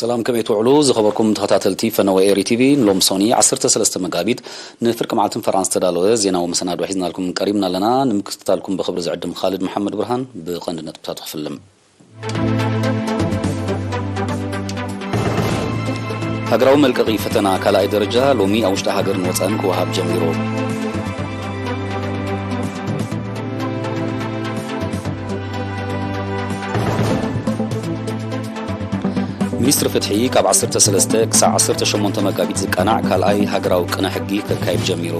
ሰላም፣ ከመይ ትውዕሉ ዝኸበርኩም ተኸታተልቲ ፈነወ ኤሪ ቲቪ? ንሎም ሶኒ ዓሰርተ ሰለስተ መጋቢት ንፍርቂ መዓልትን ፈራን ዝተዳለወ ዜናዊ መሰናዶ ሒዝናልኩም ቀሪብና ኣለና። ንምክትታልኩም ብኽብሪ ዝዕድም ኻልድ መሓመድ ብርሃን። ብቐንዲ ነጥብታቱ ክፍልም። ሃገራዊ መልቀቒ ፈተና ካልኣይ ደረጃ ሎሚ ኣብ ውሽጢ ሃገርን ወፃእን ክወሃብ ጀሚሩ። ሚኒስትሪ ፍትሒ ካብ ዓሰርተ ሰለስተ ክሳብ ዓሰርተ ሸሞንተ መጋቢት ዝቃናዕ ካልኣይ ሃገራዊ ቅነ ሕጊ ከካይድ ጀሚሩ።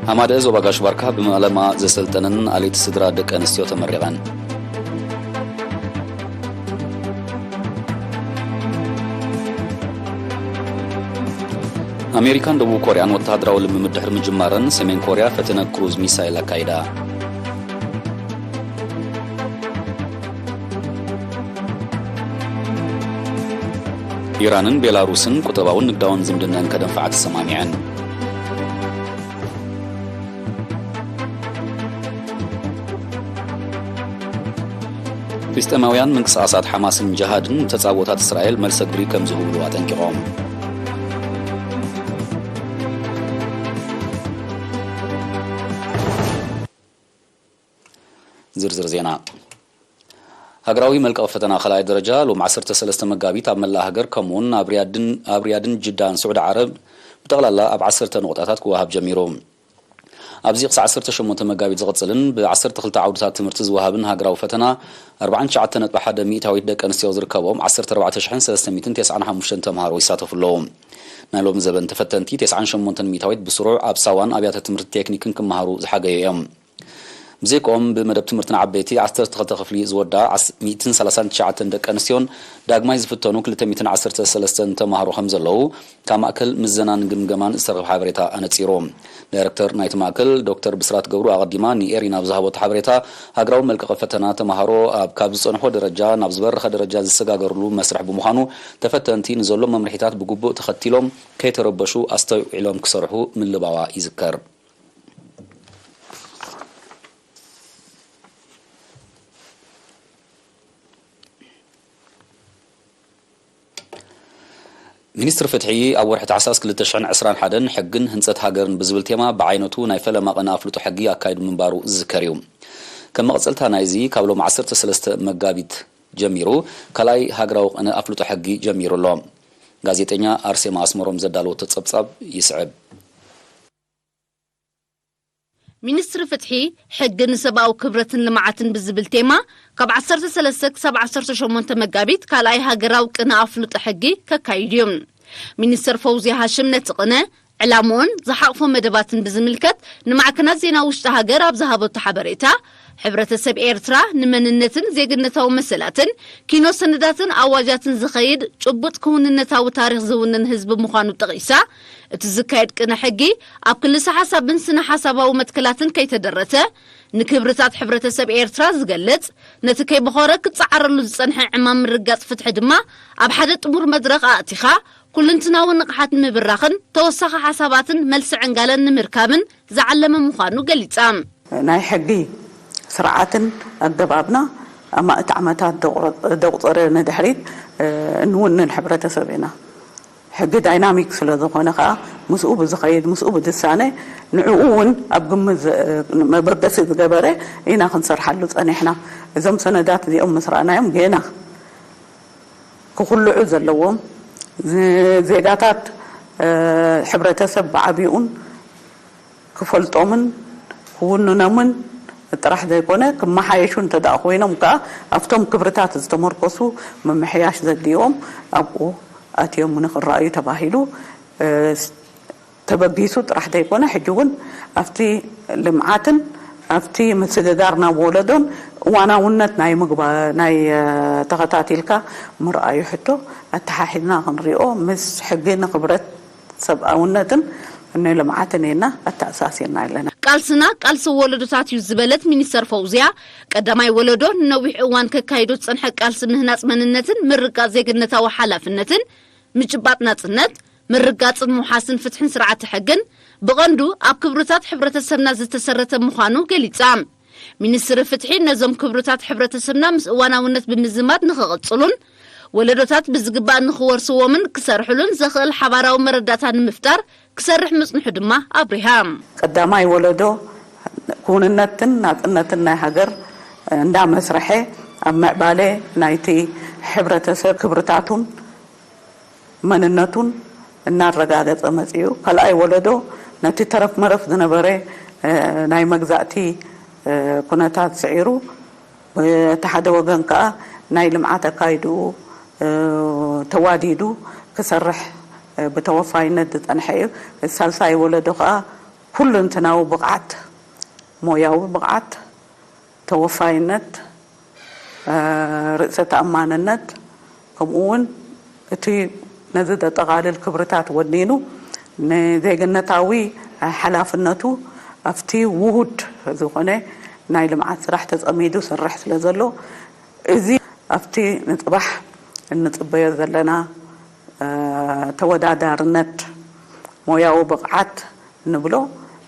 ሃማደ ዞባ ጋሽ ባርካ ብመለማ ዘሰልጠነን ኣለይቲ ስድራ ደቂ ኣንስትዮ ተመሪቐን። ኣሜሪካን ደቡብ ኮርያን ወተሃደራዊ ልምምድ ድሕሪ ምጅማረን፣ ሰሜን ኮርያ ፈተነ ክሩዝ ሚሳይል ኣካይዳ። ኢራንን ቤላሩስን ቁጠባውን ንግዳውን ዝምድነን ከደንፍዓ ተሰማሚዐን። ፍልስጤማውያን ምንቅስቓሳት ሓማስን ጅሃድን ንተጻብኦታት እስራኤል መልሰ ግብሪ ከም ዝህብሉ ኣጠንቂቖም። ዝርዝር ዜና። ሃገራዊ መልቀቕ ፈተና ካልኣይ ደረጃ ሎም ዓሰርተ ሰለስተ መጋቢት ኣብ መላእ ሃገር ከምኡውን ኣብ ሪያድን፣ ኣብ ሪያድን ጅዳን ስዑዲ ዓረብ ብጠቕላላ ኣብ ዓሰርተ ነቑጣታት ክወሃብ ጀሚሩ። ኣብዚ ክሳዕ ዓሰርተ ሸሞንተ መጋቢት ዝቕጽልን ብ ዓሰርተ ክልተ ዓውድታት ትምህርቲ ዝወሃብን ሃገራዊ ፈተና ኣርባዓን ትሽዓተን ነጥቢ ሓደ ሚእታዊት ደቂ ኣንስትዮ ዝርከቦም ዓሰርተ ኣርባዕተ ሽሕን ሰለስተ ሚእትን ተስዓን ሓሙሽተን ተምሃሮ ይሳተፉ ኣለዉ። ናይ ሎሚ ዘበን ተፈተንቲ ተስዓን ሸሞንተን ሚእታዊት ብስሩዕ ኣብ ሳዋን ኣብያተ ትምህርቲ ቴክኒክን ክመሃሩ ዝሓገዩ እዮም። ብዘይክኦም ብመደብ ትምህርቲ ንዓበይቲ ዓሰርተ ክልተ ክፍሊ ዝወድኣ ዓስ-፣ ሚእትን ሰላሳን ትሽዓተን ደቂ ኣንስትዮን ዳግማይ ዝፍተኑ ክልተ ሚእትን ዓሰርተ ሰለስተን ተምሃሮ ከም ዘለዉ ካብ ማእከል ምዘናን ግምገማን ዝተረኽበ ሓበሬታ ኣነጺሩ። ዳይረክተር ናይቲ ማእከል ዶክተር ብስራት ገብሩ ኣቐዲማ ንኤሪና ኣብ ዝሃበቶ ሓበሬታ፣ ሃገራዊ መልቀቒ ፈተና ተምሃሮ ኣብ ካብ ዝጸንሖ ደረጃ ናብ ዝበረኸ ደረጃ ዝሰጋገርሉ መስርሕ ብምዃኑ፣ ተፈተንቲ ንዘሎ መምርሒታት ብግቡእ ተኸቲሎም ከይተረበሹ ኣስተውዒሎም ክሰርሑ ምልባዋ ይዝከር። ሚኒስትሪ ፍትሒ ኣብ ወርሒ ታሕሳስ ክልተ ሽሕን ዕስራን ሓደን ሕግን ህንጸት ሃገርን ብዝብል ቴማ ብዓይነቱ ናይ ፈለማ ቅነ ኣፍልጦ ሕጊ ኣካይዱ ምንባሩ ዝዝከር እዩ። ከም መቐጸልታ ናይዚ፣ ካብ ሎም ዓሰርተ ሰለስተ መጋቢት ጀሚሩ ካልኣይ ሃገራዊ ቅነ ኣፍልጦ ሕጊ ጀሚሩ ኣሎ። ጋዜጠኛ ኣርሴማ ኣስመሮም ዘዳለወቶ ጸብጻብ ይስዕብ። ሚኒስትሪ ፍትሒ፣ ሕጊ ንሰብኣዊ ክብረትን ልምዓትን ብዝብል ቴማ ካብ ዓሰርተ ሰለስተ ክሳብ ዓሰርተ ሸሞንተ መጋቢት ካልኣይ ሃገራዊ ቅነ ኣፍልጦ ሕጊ ከካይድ እዩ። ሚኒስተር ፈውዝያ ሃሽም ነቲ ቅነ ዕላምኡን ዝሓቕፎ መደባትን ብዝምልከት ንማዕከናት ዜና ውሽጢ ሃገር ኣብ ዝሃበቶ ሓበሬታ፣ ሕብረተሰብ ኤርትራ ንመንነትን ዜግነታዊ መሰላትን ኪኖ ሰነዳትን ኣዋጃትን ዝኸይድ ጭቡጥ ክውንነታዊ ታሪኽ ዝውንን ህዝቢ ምዃኑ ጠቒሳ፣ እቲ ዝካየድ ቅነ ሕጊ ኣብ ክልሰ ሓሳብን ስነ ሓሳባዊ መትከላትን ከይተደረተ፣ ንክብርታት ሕብረተሰብ ኤርትራ ዝገልጽ፣ ነቲ ከይበኾረ ክጸዓረሉ ዝጸንሐ ዕማም ምርጋጽ ፍትሒ ድማ ኣብ ሓደ ጥሙር መድረኽ ኣእቲኻ፣ ኩልንትናዊ ንቕሓት ንምብራኽን ተወሳኺ ሓሳባትን መልሲ ዕንጋለን ንምርካብን ዝዓለመ ምዃኑ ገሊጻ። ናይ ሕጊ ስርዓትን ኣገባብና ኣማእት ዓመታት ደቑረ-፣ ደቑጸረ ንድሕሪት፣ እ፣ እንውንን ሕብረተሰብ ኢና። ሕጊ ዳይናሚክ ስለ ዝኾነ ከኣ ምስኡ ብዝኸይድ፣ ምስኡ ብዝሳነ፣ ንዕኡ እውን ኣብ ግምት ዘ-፣ መበገሲ ዝገበረ ኢና ክንሰርሓሉ ጸኒሕና። እዞም ሰነዳት እዚኦም ምስ ረኣናዮም ጌና ክኹልዑ ዘለዎም፣ ዜጋታት፣ ሕብረተሰብ ብዓቢኡን ክፈልጦምን ክውንኖምን ጥራሕ ዘይኮነ፣ ክመሓየሹ እንተ ደኣ ኮይኖም ከኣ ኣብቶም ክብርታት ዝተመርኮሱ ምምሕያሽ ዘድልዮም ኣብኡ ኣትዮም ንኽረኣዩ ተባሂሉ ተበጊሱ ጥራሕ ዘይኮነ፣ ሕጂ እውን ኣብቲ ልምዓትን ኣብቲ ምስግጋር ናብ ወለዶን እዋናውነት ናይ ምግባ-፣ ናይ፣ እ፣ ተኸታቲልካ ምርኣዩ ሕቶ ኣተሓሒዝና ክንሪኦ ምስ ሕጊ ንኽብረት ሰብኣውነትን ንልምዓትን ኢልና ኣተኣሳሲርና ኣለና። ቃልስና ቃልሲ ወለዶታት እዩ ዝበለት ሚኒስተር ፈውዝያ፣ ቀዳማይ ወለዶ ንነዊሕ እዋን ከካይዶ ዝጸንሐ ቃልሲ ምህናጽ መንነትን ምርጋጽ ዜግነታዊ ሓላፍነትን ምጭባጥ ናጽነት፣ ምርጋጽን ምውሓስን ፍትሕን ስርዓተ ሕግን ብቐንዱ ኣብ ክብርታት ሕብረተሰብና ዝተሰረተ ምዃኑ ገሊጻ። ሚኒስትሪ ፍትሒ ነዞም ክብርታት ሕብረተሰብና ምስ እዋናውነት ብምዝማድ ንኽቕጽሉን ወለዶታት ብዝግባእ ንኽወርስዎምን ክሰርሕሉን ዘኽእል ሓባራዊ መረዳእታ ንምፍጣር ክሰርሕ ምጽንሑ ድማ ኣብሪሃ። ቀዳማይ ወለዶ ክውንነትን ናጽነትን ናይ ሃገር እንዳመስረሐ ኣብ ምዕባለ ናይቲ ሕብረተሰብ ክብርታቱን መንነቱን እናረጋገጸ መጺኡ። ካልኣይ ወለዶ ነቲ ተረፍ መረፍ ዝነበረ ናይ መግዛእቲ ኩነታት ስዒሩ፣ እቲ ሓደ ወገን ከኣ ናይ ልምዓት ኣካይድኡ ተዋዲዱ ክሰርሕ ብተወፋይነት ዝጸንሐ እዩ። ሳልሳይ ወለዶ ከኣ ኩለንትናዊ ብቕዓት፣ ሞያዊ ብቕዓት፣ ተወፋይነት፣ ርእሰ ተኣማንነት፣ ከምኡ እውን እቲ ነዚ ዘጠቓልል ክብርታት ወኒኑ ንዜግነታዊ ሓላፍነቱ ኣብቲ ውሁድ ዝኾነ ናይ ልምዓት ስራሕ ተጸሚዱ ዝሰርሕ ስለ ዘሎ፣ እዚ ኣብቲ ንጽባሕ እንጽበዮ ዘለና ተወዳዳርነት፣ ሞያዊ ብቕዓት ንብሎ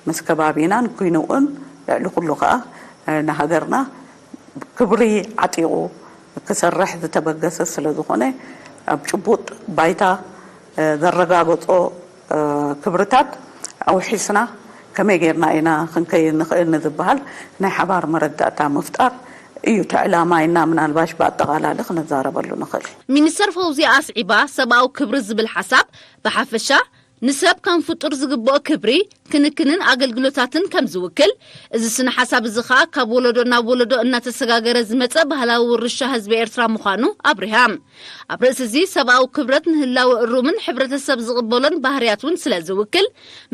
ምስ ከባቢናን ኪንኡን ልዕሊ ኩሉ ከኣ ንሃገርና ክብሪ ዓጢቑ ክሰርሕ ዝተበገሰ ስለ ዝኾነ፣ ኣብ ጭቡጥ ባይታ ዘረጋገጾ ክብርታት ኣውሒስና ከመይ ጌርና ኢና ክንከይድ ንኽእል ንዝበሃል ናይ ሓባር መረዳእታ ምፍጣር እዩ እቲ ዕላማ ኢልና ምናልባሽ ብኣጠቓላሊ ክንዛረበሉ ንኽእል። ሚኒስተር ፈውዝያ ኣስዒባ፣ ሰብኣዊ ክብሪ ዝብል ሓሳብ ብሓፈሻ ንሰብ ከም ፍጡር ዝግብኦ ክብሪ፣ ክንክንን ኣገልግሎታትን ከም ዝውክል፣ እዚ ስነ ሓሳብ እዚ ኸኣ ካብ ወለዶ ናብ ወለዶ እናተሰጋገረ ዝመጸ ባህላዊ ውርሻ ህዝቢ ኤርትራ ምዃኑ ኣብሪሃ። ኣብ ርእሲ እዚ ሰብኣዊ ክብረት ንህላወ እሩምን ሕብረተሰብ ዝቕበሎን ባህርያት እውን ስለ ዝውክል፣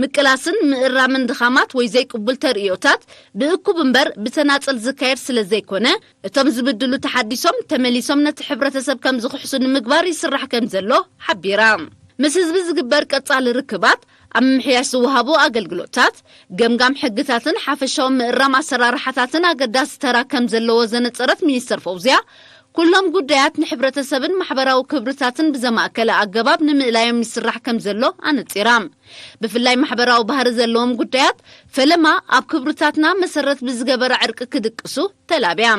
ምቅላስን ምእራምን ድኻማት ወይ ዘይቅቡል ተርእዮታት ብእኩብ እምበር ብተናጸል ዝካየድ ስለ ዘይኮነ፣ እቶም ዝብድሉ ተሓዲሶም ተመሊሶም ነቲ ሕብረተሰብ ከም ዝኽሕሱ ንምግባር ይስራሕ ከም ዘሎ ሓቢራ። ምስ ህዝቢ ዝግበር ቀጻሊ ርክባት ኣብ ምምሕያሽ ዝወሃቡ ኣገልግሎታት፣ ገምጋም ሕግታትን ሓፈሻዊ ምእራም ኣሰራርሓታትን ኣገዳሲ ተራ ከም ዘለዎ ዘነጸረት ሚኒስተር ፈውዝያ፣ ኩሎም ጉዳያት ንሕብረተሰብን ማሕበራዊ ክብርታትን ብዘማእከለ ኣገባብ ንምእላዮም ይስራሕ ከም ዘሎ ኣነጺራ። ብፍላይ ማሕበራዊ ባህሪ ዘለዎም ጉዳያት ፈለማ ኣብ ክብርታትና መሰረት ብዝገበረ ዕርቂ ክድቅሱ ተላብያ።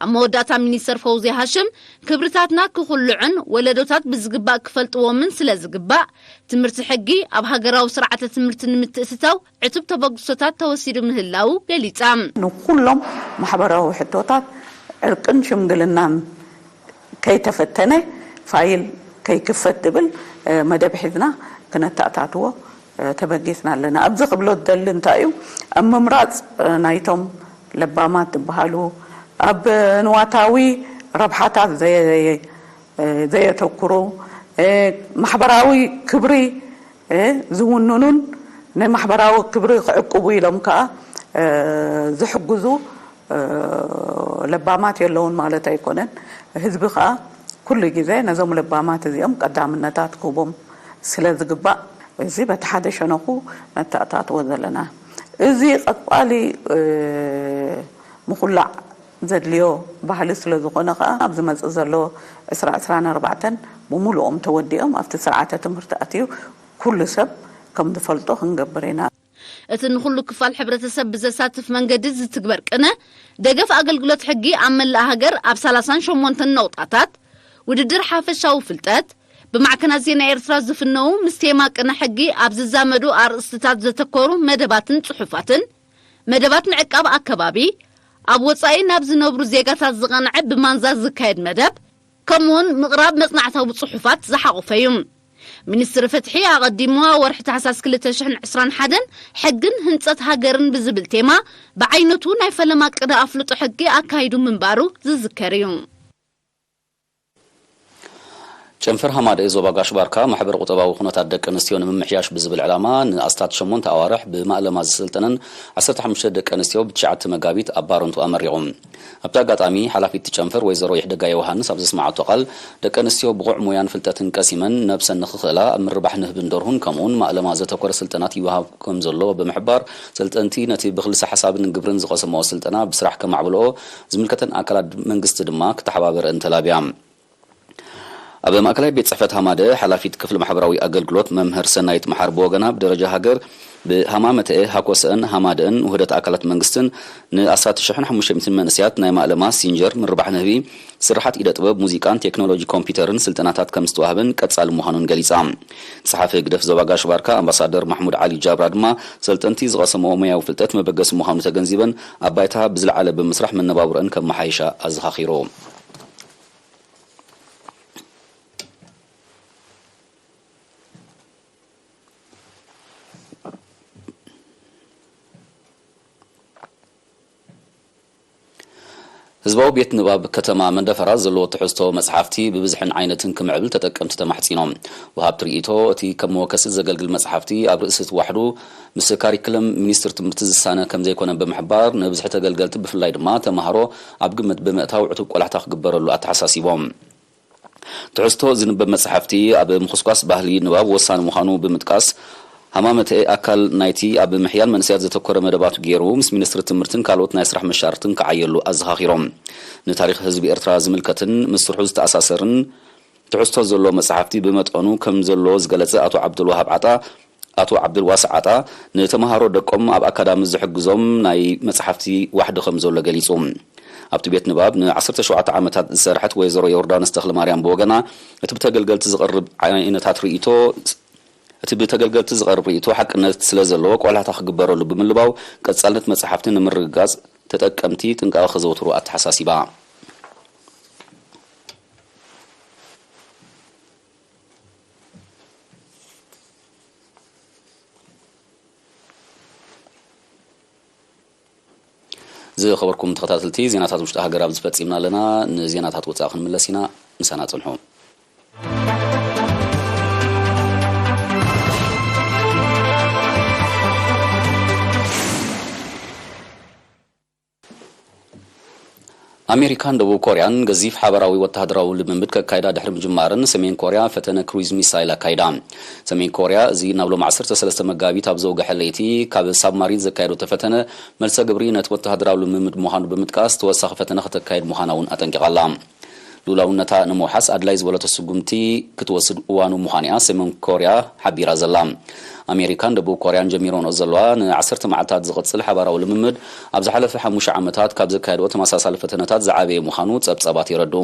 ኣብ መወዳእታ ሚኒስተር ፈውዝያ ሃሽም፣ ክብርታትና ክኹልዑን ወለዶታት ብዝግባእ ክፈልጥዎምን ስለ ዝግባእ፣ ትምህርቲ ሕጊ ኣብ ሃገራዊ ስርዓተ ትምህርቲ ንምትእትታው ዕቱብ ተበግሶታት ተወሲዱ ምህላዉ ገሊጻ። ንኹሎም ማሕበራዊ ሕቶታት ዕርቅን ሽምግልናን ከይተፈተነ ፋይል ከይክፈት ዝብል መደብ ሒዝና ክነተኣታትዎ ተበጊስና ኣለና። ኣብዚ ክብሎ ዝደሊ እንታይ እዩ፣ ኣብ ምምራጽ ናይቶም ለባማት ዝበሃሉ፣ ኣብ ንዋታዊ ረብሓታት ዘየ- ዘየተኩሩ፣ ማሕበራዊ ክብሪ ዝውንኑን ንማሕበራዊ ክብሪ ክዕቅቡ ኢሎም ከኣ ዝሕግዙ ለባማት የለውን ማለት ኣይኮነን። ህዝቢ ከኣ ኩሉ ግዜ ነዞም ለባማት እዚኦም ቀዳምነታት ክህቦም ስለ ዝግባእ፣ እዚ በቲ ሓደ ሸነኹ ነተኣታትዎ ዘለና። እዚ ቀጻሊ ምኹላዕ ዘድልዮ ባህሊ ስለ ዝኾነ ከኣ፣ ኣብ ዝመጽእ ዘሎ ዕስራ ዕስራን ኣርባዕተን ብምሉኦም ተወዲኦም ኣብቲ ስርዓተ ትምህርቲ ኣትዩ ኩሉ ሰብ ከም ዝፈልጦ ክንገብር ኢና። እቲ ንኹሉ ክፋል ሕብረተሰብ ብዘሳትፍ መንገዲ ዝትግበር ቅነ ደገፍ ኣገልግሎት ሕጊ ኣብ መላእ ሃገር ኣብ ሰላሳን ሸሞንተን ነቑጣታት ውድድር ሓፈሻዊ ፍልጠት ብማዕከናት ዜና ኤርትራ ዝፍነዉ ምስ ቴማ ቅነ ሕጊ ኣብ ዝዛመዱ ኣርእስትታት ዘተኮሩ መደባትን ጽሑፋትን፣ መደባት ንዕቃብ ኣከባቢ፣ ኣብ ወጻኢ ናብ ዝነብሩ ዜጋታት ዝቐንዐ ብማንዛ ዝካየድ መደብ፣ ከምኡውን ምቕራብ መጽናዕታዊ ጽሑፋት ዝሓቖፈ እዩ። ሚኒስትሪ ፍትሒ ኣቐዲሙ ኣብ ወርሒ ታሕሳስ ክልተ ሽሕን ዕስራን ሓደን ሕግን ህንጸት ሃገርን ብዝብል ቴማ ብዓይነቱ ናይ ፈለማ ቅነ ኣፍልጦ ሕጊ ኣካይዱ ምንባሩ ዝዝከር እዩ። ጨንፈር ሃማደኤ ዞባ ጋሽ ባርካ ማሕበረ ቁጠባዊ ኩነታት ደቂ ኣንስትዮ ንምምሕያሽ ብዝብል ዕላማ ንኣስታት ሸሞንተ ኣዋርሕ ብማእለማ ዝሰልጠነን ዓሰርተ ሓሙሽተ ደቂ ኣንስትዮ ብትሽዓተ መጋቢት ኣብ ባረንቱ ኣመሪቑ። ኣብቲ ኣጋጣሚ ሓላፊት እቲ ጨንፈር ወይዘሮ ይሕደጋ ዮውሃንስ ኣብ ዘስመዓቶ ቃል፣ ደቂ ኣንስትዮ ብቑዕ ሞያን ፍልጠትን ቀሲመን ነብሰን ንኽኽእላ ኣብ ምርባሕ ንህብን ደርሁን ከምኡውን ማእለማ ዘተኮረ ስልጠናት ይወሃብ ከም ዘሎ ብምሕባር፣ ሰልጠንቲ ነቲ ብክልሰ ሓሳብን ግብርን ዝቐሰምኦ ስልጠና ብስራሕ ከማዕብልኦ ዝምልከተን ኣካላት መንግስቲ ድማ ክተሓባበረን ተላብያ። ኣብ ማእከላይ ቤት ጽሕፈት ሃማደ ሓላፊት ክፍሊ ማሕበራዊ ኣገልግሎት መምህር ሰናይት መሓሪ ብወገና፣ ብደረጃ ሃገር ብሃማመተኤ ሃኮሰአን ሃማደአን ውህደት ኣካላት መንግስትን ንኣስራት ሽሕን ሓሙሽተ ሚእትን መንእሰያት ናይ ማእለማ ሲንጀር፣ ምርባሕ ንህቢ፣ ስርሓት ኢደ ጥበብ፣ ሙዚቃን ቴክኖሎጂ ኮምፒውተርን ስልጠናታት ከም ዝተዋህበን ቀጻሊ ምዃኑን ገሊጻ። ጸሓፊ ህግደፍ ዞባ ጋሽ ባርካ ኣምባሳደር ማሕሙድ ዓሊ ጃብራ ድማ ሰልጠንቲ ዝቐሰምዎ ሞያዊ ፍልጠት መበገሲ ምዃኑ ተገንዚበን ኣብ ባይታ ብዝለዓለ ብምስራሕ መነባብሮአን ከመሓይሻ ኣዘኻኺሩ። ህዝባዊ ቤት ንባብ ከተማ መንደፈራ ዘለዎ ትሕዝቶ መጽሓፍቲ ብብዝሕን ዓይነትን ክምዕብል ተጠቀምቲ ተማሕጺኖም። ወሃብቲ ርእይቶ፣ እቲ ከም መወከሲ ዘገልግል መጽሓፍቲ ኣብ ርእሲ እቲ ዋሕዱ ምስ ካሪክለም ሚኒስትር ትምህርቲ ዝሳነ ከም ዘይኮነ ብምሕባር፣ ንብዝሒ ተገልገልቲ ብፍላይ ድማ ተማሃሮ ኣብ ግምት ብምእታው ዕቱብ ቆላሕታ ክግበረሉ ኣተሓሳሲቦም። ትሕዝቶ ዝንበብ መጽሓፍቲ ኣብ ምኹስኳስ ባህሊ ንባብ ወሳኒ ምዃኑ ብምጥቃስ፣ ሃማመተ ኣካል ናይቲ ኣብ ምሕያል መንእሰያት ዘተኮረ መደባቱ ገይሩ ምስ ሚኒስትሪ ትምህርትን ካልኦት ናይ ስራሕ መሻርክትን ክዓየሉ ኣዘኻኺሮም። ንታሪኽ ህዝቢ ኤርትራ ዝምልከትን ምስ ስርሑ ዝተኣሳሰርን ትሕዝቶ ዘሎ መጽሓፍቲ ብመጠኑ ከም ዘሎ ዝገለጸ ኣቶ ዓብዱልዋሃብ ዓጣ፣ ኣቶ ዓብዱልዋስዕ ዓጣ፣ ንተምሃሮ ደቆም ኣብ ኣካዳሚ ዝሕግዞም ናይ መጽሓፍቲ ዋሕዲ ከም ዘሎ ገሊጹ። ኣብቲ ቤት ንባብ ን ዓሰርተ ሸውዓተ ዓመታት ዝሰርሐት ወይዘሮ ዮርዳኖስ ተኽለማርያም ብወገና፣ እቲ ብተገልገልቲ ዝቐርብ ዓይነታት ርእይቶ፣ እቲ ብተገልገልቲ ዝቐርብ ርእይቶ ሓቅነት ስለ ዘለዎ ቆላሕታ ክግበረሉ ብምልባው፣ ቀጻልነት መጽሓፍቲ ንምርግጋጽ ተጠቀምቲ ጥንቃቐ ከዘውትሩ ኣተሓሳሲባ። ዝኸበርኩም ተኸታተልቲ፣ ዜናታት ውሽጢ ሃገር ኣብዚ ፈጺምና ኣለና። ንዜናታት ወጻኢ ክንምለስ ኢና። ምሳና ጽንሑ። ኣሜሪካን ደቡብ ኮርያን ገዚፍ ሓባራዊ ወተሃደራዊ ልምምድ ከካይዳ ድሕሪ ምጅማረን፣ ሰሜን ኮርያ ፈተነ ክሩዝ ሚሳይል ኣካይዳ። ሰሜን ኮርያ እዚ ናብ ሎም ዓሰርተ ሰለስተ መጋቢት ኣብ ዘውግሐ ለይቲ ካብ ሳብማሪን ዘካየደቶ ፈተነ መልሰ ግብሪ ነቲ ወተሃደራዊ ልምምድ ምዃኑ ብምጥቃስ፣ ተወሳኺ ፈተነ ከተካይድ ምዃና እውን ኣጠንቂቓ ኣላ። ልኡላውነታ ንምውሓስ ኣድላይ ዝበለቶ ስጉምቲ ክትወስድ እዋኑ ምዃኑ እያ ሰሜን ኮርያ ሓቢራ ዘላ። ኣሜሪካን ደቡብ ኮርያን ጀሚሮንኦ ዘለዋ ን ዓሰርተ መዓልታት ዝቕጽል ሓባራዊ ልምምድ፣ ኣብ ዝሓለፈ ሓሙሽተ ዓመታት ካብ ዘካየድኦ ተመሳሳሊ ፈተነታት ዝዓበየ ምዃኑ ጸብጻባት የረድኡ።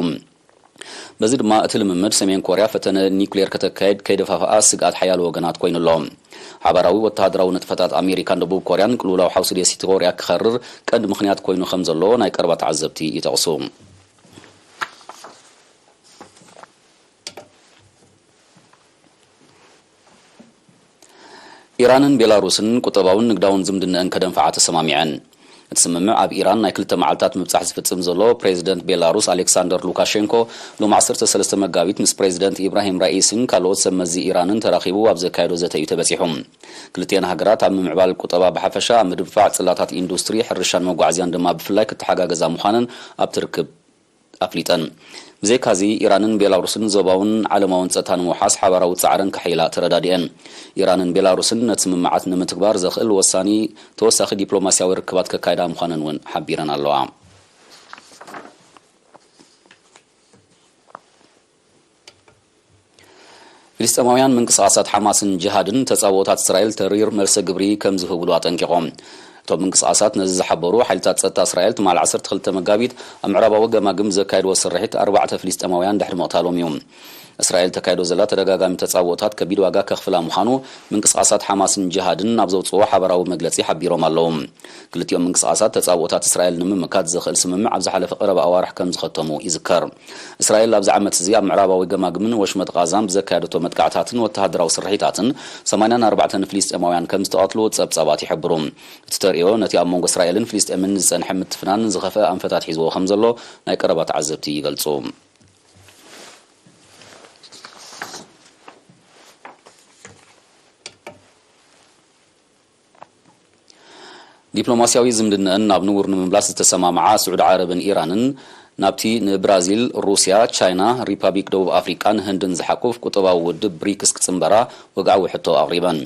በዚ ድማ እቲ ልምምድ ሰሜን ኮርያ ፈተነ ኒውክሌር ከተካይድ ከይደፋፍኣ ስግኣት ሓያሎ ወገናት ኮይኑ ኣሎ። ሓባራዊ ወተሃደራዊ ንጥፈታት ኣሜሪካን ደቡብ ኮርያን ቅልውላው ሓውሲ ደሴት ኮርያ ክኸርር ቀንዲ ምኽንያት ኮይኑ ከም ዘሎ ናይ ቀረባ ተዓዘብቲ ይጠቕሱ። ኢራንን ቤላሩስን ቁጠባውን ንግዳውን ዝምድነአን ከደንፍዓ ተሰማሚዐን። እቲ ስምምዕ ኣብ ኢራን ናይ ክልተ መዓልታት ምብጻሕ ዝፍጽም ዘሎ ፕሬዚደንት ቤላሩስ ኣሌክሳንደር ሉካሼንኮ፣ ሎም ዓሰርተ ሰለስተ መጋቢት ምስ ፕሬዚደንት ኢብራሂም ራኢሲን ካልኦት ሰብ መዚ ኢራንን ተራኺቡ ኣብ ዘካየዶ ዘተ እዩ ተበጺሑ። ክልቲአን ሃገራት ኣብ ምምዕባል ቁጠባ ብሓፈሻ፣ ኣብ ምድንፋዕ ጽላታት ኢንዱስትሪ፣ ሕርሻን መጓዓዝያን ድማ ብፍላይ ክተሓጋገዛ ምዃነን ኣብቲ ርክብ ኣፍሊጠን። ብዘይካዚ፣ ኢራንን ቤላሩስን ዞባውን ዓለማውን ጸጥታ ንምውሓስ ሓባራዊ ጻዕረን ከሕይላ ተረዳዲአን። ኢራንን ቤላሩስን ነቲ ስምምዓት ንምትግባር ዘኽእል ወሳኒ ተወሳኺ ዲፕሎማስያዊ ርክባት ከካይዳ ምዃነን እውን ሓቢረን ኣለዋ። ፍልስጤማውያን ምንቅስቓሳት ሓማስን ጅሃድን ተጻብኦታት እስራኤል ተሪር መልሰ ግብሪ ከም ዝህብሉ ኣጠንቂቖም። እቶም ምንቅስቓሳት ነዚ ዝሓበሩ፣ ሓይልታት ጸጥታ እስራኤል ትማል ዓሰርተ ክልተ መጋቢት ኣብ ምዕራባዊ ገማግም ዘካየድዎ ስርሒት ኣርባዕተ ፍልስጤማውያን ድሕሪ ምቕታሎም እዩ። እስራኤል ተካይዶ ዘላ ተደጋጋሚ ተጻብኦታት ከቢድ ዋጋ ከኽፍላ ምዃኑ ምንቅስቓሳት ሓማስን ጅሃድን ኣብ ዘውጽኦ ሓባራዊ መግለጺ ሓቢሮም ኣለዉ። ክልቲኦም ምንቅስቓሳት ተጻብኦታት እስራኤል ንምምካት ዘኽእል ስምምዕ ኣብ ዝሓለፈ ቀረባ ኣዋርሕ ከም ዝኸተሙ ይዝከር። እስራኤል ኣብዚ ዓመት እዚ ኣብ ምዕራባዊ ገማግምን ወሽመጥ ቓዛን ብዘካየደቶ መጥቃዕታትን ወተሃደራዊ ስርሒታትን ሰማንያን ኣርባዕተን ፍልስጤማውያን ከም ዝተቐትሉ ጸብጻባት ይሕብሩ። እቲ ተርእዮ ነቲ ኣብ መንጎ እስራኤልን ፍልስጤምን ዝጸንሐ ምትፍናን ዝኸፍአ ኣንፈታት ሒዝዎ ከም ዘሎ ናይ ቀረባ ተዓዘብቲ ይገልጹ። ዲፕሎማስያዊ ዝምድነአን ናብ ንቡር ንምምላስ ዝተሰማምዓ ስዑዲ ዓረብን ኢራንን፣ ናብቲ ንብራዚል፣ ሩስያ፣ ቻይና፣ ሪፓብሊክ ደቡብ ኣፍሪቃን ህንድን ዝሓቁፍ ቁጠባዊ ውድብ ብሪክስ ክጽንበራ ወግዓዊ ሕቶ ኣቕሪበን።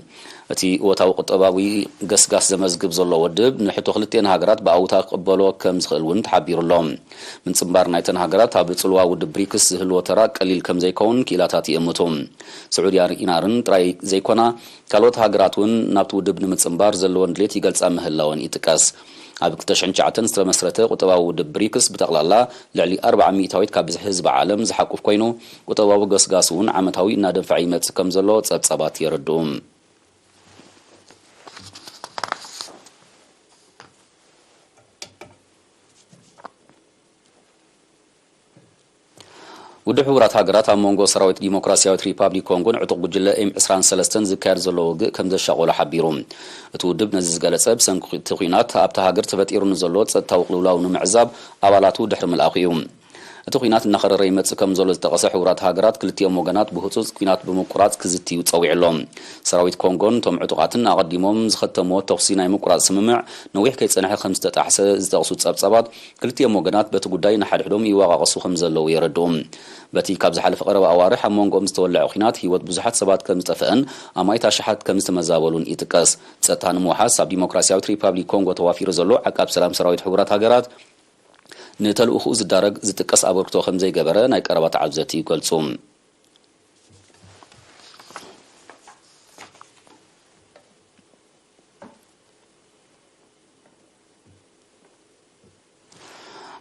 እቲ እወታዊ ቁጠባዊ ገስጋስ ዘመዝግብ ዘሎ ውድብ፣ ንሕቶ ክልቲኤን ሃገራት ብኣውታ ክቕበሎ ከም ዝኽእል እውን ተሓቢሩ ኣሎ። ምንጽንባር ናይተን ሃገራት ኣብ ጽልዋ ውድብ ብሪክስ ዝህልዎ ተራ ቀሊል ከም ዘይከውን ክኢላታት ይእምቱ። ስዑዲ ኢራን ጥራይ ዘይኮና፣ ካልኦት ሃገራት እውን ናብቲ ውድብ ንምጽንባር ዘለወን ድሌት ይገልጻ ምህላወን ይጥቀስ። ኣብ ክልተ ሽሕን ትሽዓተን ዝተመስረተ ቁጠባዊ ውድብ ብሪክስ ብጠቕላላ ልዕሊ ኣርብዓ ሚእታዊት ካብ ብዝሒ ህዝቢ ዓለም ዝሓቁፍ ኮይኑ፣ ቁጠባዊ ገስጋስ እውን ዓመታዊ እናደንፈዐ ይመጽእ ከም ዘሎ ጸብጻባት የረድኡ። ውድብ ሕቡራት ሃገራት ኣብ መንጎ ሰራዊት ዲሞክራሲያዊት ሪፓብሊክ ኮንጎን ዕጡቕ ጉጅለ ኤም ዕስራን ሰለስተን ዝካየድ ዘሎ ውግእ ከም ዘሻቖሎ ሓቢሩ። እቲ ውድብ ነዚ ዝገለጸ፣ ብሰንኪ እቲ ኲናት ኣብታ ሃገር ተፈጢሩ ንዘሎ ጸጥታዊ ቅልውላው ንምዕዛብ ኣባላቱ ድሕሪ ምልኣኹ እዩ። እቲ ኲናት እናኸረረ ይመጽእ ከም ዘሎ ዝጠቐሰ ሕቡራት ሃገራት፣ ክልቲኦም ወገናት ብህጹጽ ኲናት ብምቁራጽ ክዝትዩ ጸዊዑ ኣሎ። ሰራዊት ኮንጎን እቶም ዕጡቓትን ኣቐዲሞም ዝኸተምዎ ተኹሲ ናይ ምቁራጽ ስምምዕ ነዊሕ ከይጸንሐ ከም ዝተጣሕሰ ዝጠቕሱ ጸብጻባት፣ ክልቲኦም ወገናት በቲ ጉዳይ ንሓድሕዶም ይወቓቐሱ ከም ዘለዉ የረድኡ። በቲ ካብ ዝሓለፈ ቀረባ ኣዋርሕ ኣብ መንጎኦም ዝተወለዐ ኲናት ህይወት ብዙሓት ሰባት ከም ዝጠፍአን ኣማኢት ኣሽሓት ከም ዝተመዛበሉን ይጥቀስ። ጸጥታ ንምውሓስ ኣብ ዲሞክራሲያዊት ሪፓብሊክ ኮንጎ ተዋፊሩ ዘሎ ዓቃብ ሰላም ሰራዊት ሕቡራት ሃገራት፣ ንተልእኾኡ ዝዳረግ ዝጥቀስ ኣበርክቶ ከም ዘይገበረ ናይ ቀረባ ተዓዘብቲ ይገልጹ።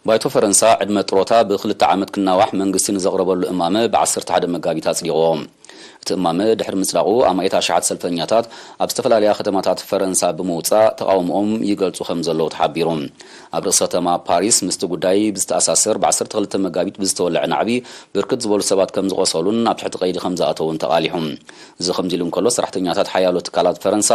ባይቶ ፈረንሳ ዕድመ ጥሮታ ብክልተ ዓመት ክናዋሕ መንግስቲ ንዘቕረበሉ እማመ ብዓሰርተ ሓደ መጋቢት ኣጽዲቑዎ። እቲ እማመ ድሕሪ ምጽዳቑ፣ ኣማኢት ኣሽሓት ሰልፈኛታት ኣብ ዝተፈላለያ ከተማታት ፈረንሳ ብምውጻእ ተቓውሞኦም ይገልጹ ከም ዘለዉ ተሓቢሩ። ኣብ ርእሰ ከተማ ፓሪስ ምስቲ ጉዳይ ብዝተኣሳሰር ብዓሰርተ ክልተ መጋቢት ብዝተወልዐ ናዕቢ ብርክት ዝበሉ ሰባት ከም ዝቖሰሉን ኣብ ትሕቲ ቀይዲ ከም ዝኣተዉን ተቓሊሑ። እዚ ከምዚ ኢሉ እንከሎ፣ ሰራሕተኛታት ሓያሎ ትካላት ፈረንሳ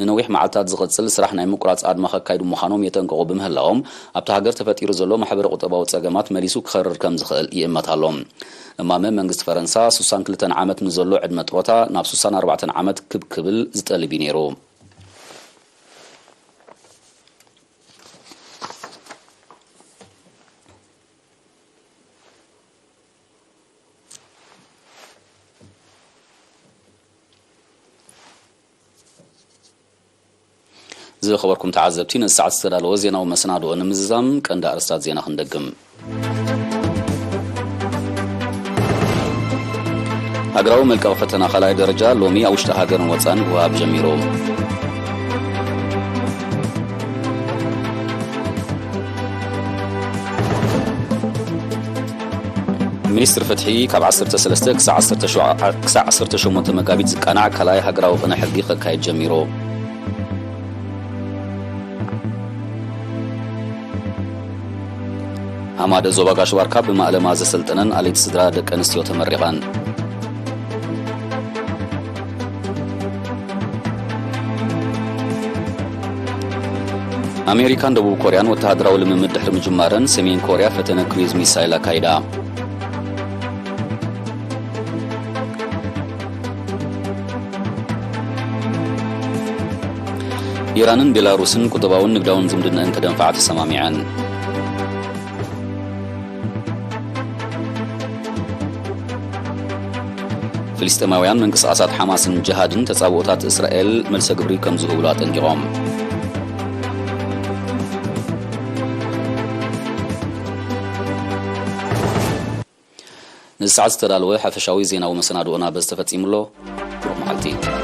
ንነዊሕ መዓልታት ዝቕጽል ስራሕ ናይ ምቁራጽ ኣድማ ከካይዱ ምዃኖም የጠንቅቑ ብምህላዎም፣ ኣብታ ሃገር ተፈጢሩ ዘሎ ማሕበረ ቁጠባዊ ጸገማት መሊሱ ክኸርር ከም ዝኽእል ይእመት ኣሎ። እማመ መንግስቲ ፈረንሳ ሱሳን ክልተን ዓመት ንዘሎ ዕድመ ጥሮታ ናብ ሱሳን ኣርባዕተን ዓመት ክብ ክብል ዝጠልብ እዩ ነይሩ። ዝኸበርኩም ተዓዘብቲ፣ ነዚ ሰዓት ዝተዳለወ ዜናዊ መሰናድኦ ንምዝዛም ቀንዲ ኣርእስታት ዜና ክንደግም። ሃገራዊ መልቀቒ ፈተና ካልኣይ ደረጃ ሎሚ ኣብ ውሽጢ ሃገርን ወጻእን ክወሃብ ጀሚሩ። ሚኒስትሪ ፍትሒ ካብ ዓሰርተ ሰለስተ ክሳዕ ዓሰርተ ሸውዓተ፣ ክሳዕ ዓሰርተ ሸሞንተ መጋቢት ዝቃናዕ ካልኣይ ሃገራዊ ቅነ ሕጊ ከካይድ ጀሚሩ። ሃማደ ዞባ ጋሽ ባርካ ብማእለማ ዘሰልጠነን ኣሌት ስድራ ደቂ ኣንስትዮ ተመሪቐን። ኣሜሪካን ደቡብ ኮርያን ወተሃደራዊ ልምምድ ድሕሪ ምጅማረን፣ ሰሜን ኮርያ ፈተነ ክሩዝ ሚሳይል ኣካይዳ። ኢራንን ቤላሩስን ቁጠባውን ንግዳውን ዝምድናኣን ከደንፍዓ ተሰማሚዐን። ፍልስጤማውያን ምንቅስቓሳት ሓማስን ጅሃድን ተጻብኦታት እስራኤል መልሰ ግብሪ ከም ዝህብሉ ኣጠንቂቖም። ንዚ ሰዓት ዝተዳለወ ሓፈሻዊ ዜናዊ መሰናድኦና በዚ ተፈጺሙ ኣሎ። ሮብ መዓልቲ።